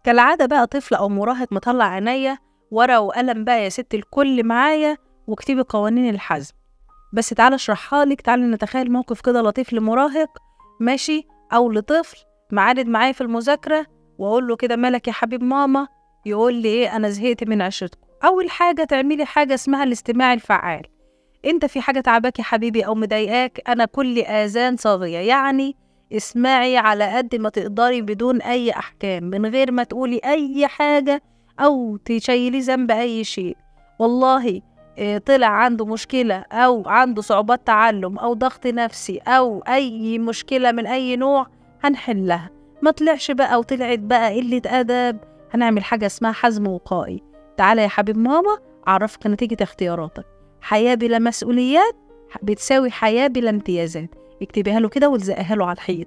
كالعادة بقى طفل أو مراهق مطلع عينيا، ورقة وقلم بقى يا ست الكل معايا، واكتبي قوانين الحزم. بس تعالى اشرحها لك. تعالى نتخيل موقف كده لطيف لمراهق ماشي أو لطفل معاند معايا في المذاكرة، وأقول له كده مالك يا حبيب ماما؟ يقول لي إيه، أنا زهقت من عشرتكم. أول حاجة تعملي حاجة اسمها الاستماع الفعال. أنت في حاجة تعباك يا حبيبي أو مضايقاك؟ أنا كل آذان صاغية، يعني اسمعي على قد ما تقدري بدون أي أحكام، من غير ما تقولي أي حاجة أو تشيلي ذنب أي شيء. والله طلع عنده مشكلة أو عنده صعوبات تعلم أو ضغط نفسي أو أي مشكلة من أي نوع هنحلها. ما طلعش بقى وطلعت بقى قلة أدب، هنعمل حاجة اسمها حزم وقائي. تعالى يا حبيب ماما أعرفك نتيجة اختياراتك. حياة بلا مسؤوليات بتساوي حياة بلا امتيازات. اكتبيها له كده والزقها له على الحيط.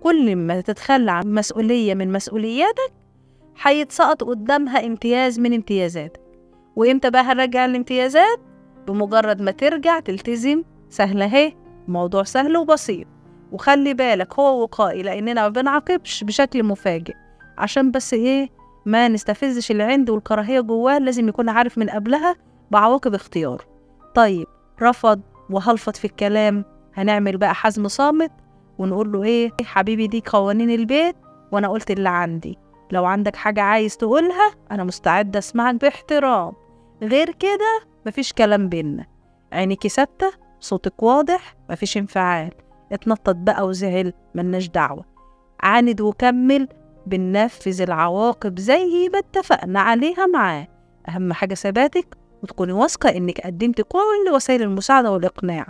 كل ما تتخلى عن مسؤولية من مسؤولياتك هيتسقط قدامها امتياز من امتيازاتك. وامتى بقى هنرجع الامتيازات؟ بمجرد ما ترجع تلتزم. سهلة اهي، موضوع سهل وبسيط. وخلي بالك هو وقائي لأننا ما بنعاقبش بشكل مفاجئ، عشان بس ايه، ما نستفزش اللي عنده والكراهية جواه، لازم يكون عارف من قبلها بعواقب اختياره. طيب رفض وهلفط في الكلام، هنعمل بقى حزم صامت ونقول له ايه حبيبي، دي قوانين البيت وانا قلت اللي عندي، لو عندك حاجة عايز تقولها انا مستعدة اسمعك باحترام، غير كده مفيش كلام بينا. عينيكي ثابتة، صوتك واضح، مفيش انفعال. اتنطط بقى وزعل ملناش دعوة، عاند وكمل، بننفذ العواقب زي ما اتفقنا عليها معاه. أهم حاجة ثباتك، وتكوني واثقة إنك قدمتي كل وسائل المساعدة والإقناع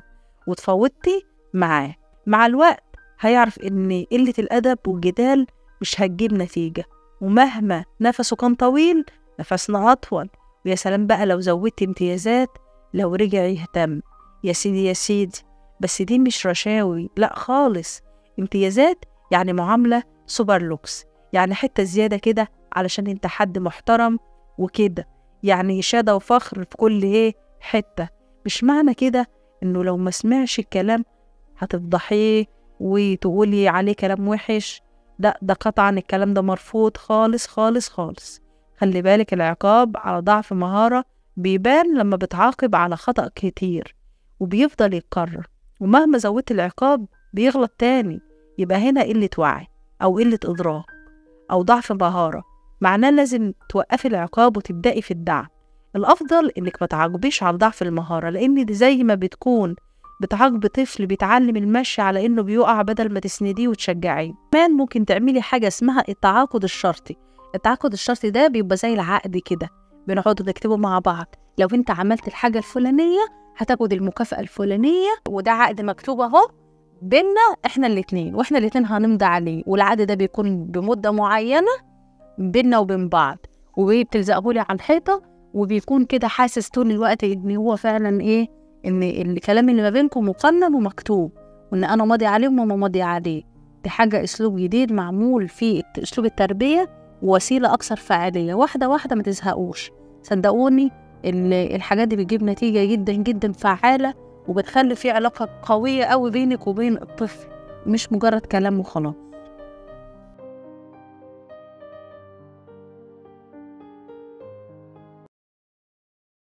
وتفاوضتي معاه. مع الوقت هيعرف إن قلة الأدب والجدال مش هتجيب نتيجة، ومهما نفسه كان طويل نفسنا أطول. ويا سلام بقى لو زودت امتيازات، لو رجع يهتم. يا سيدي يا سيدي، بس دي مش رشاوي، لا خالص. امتيازات يعني معاملة سوبر لوكس، يعني حتة زيادة كده علشان انت حد محترم وكده، يعني إشادة وفخر في كل ايه حتة. مش معنى كده انه لو ما سمعش الكلام هتفضحيه وتقولي عليه كلام وحش، لا ده قطعا الكلام ده مرفوض خالص خالص خالص. خلي بالك العقاب على ضعف مهارة بيبان لما بتعاقب على خطأ كتير وبيفضل يتكرر، ومهما زودت العقاب بيغلط تاني. يبقى هنا قلة وعي أو قلة إدراك أو ضعف مهارة، معناه لازم توقفي العقاب وتبدأي في الدعم. الأفضل إنك ما تعاقبيش على ضعف المهارة، لأن دي زي ما بتكون بتعاقب طفل بيتعلم المشي على إنه بيقع بدل ما تسنديه وتشجعيه. كمان ممكن تعملي حاجة اسمها التعاقد الشرطي. التعاقد الشرطي ده بيبقى زي العقد كده، بنقعد نكتبه مع بعض، لو أنت عملت الحاجة الفلانية هتاخد المكافأة الفلانية، وده عقد مكتوب أهو بينا إحنا الاتنين، وإحنا الاتنين هنمضي عليه، والعقد ده بيكون بمدة معينة بينا وبين بعض، وبتلزقه لي على الحيطة، وبيكون كده حاسس طول الوقت إن هو فعلا إيه، إن الكلام اللي ما بينكم مقنن ومكتوب، وإن أنا ماضي عليه وماما ماضي عليه. دي حاجة أسلوب جديد معمول في أسلوب التربية، ووسيلة أكثر فعالية. واحدة واحدة ما تزهقوش، صدقوني الحاجات دي بتجيب نتيجة جدا جدا فعالة، وبتخلي في علاقة قوية قوي بينك وبين الطفل، مش مجرد كلام وخلاص.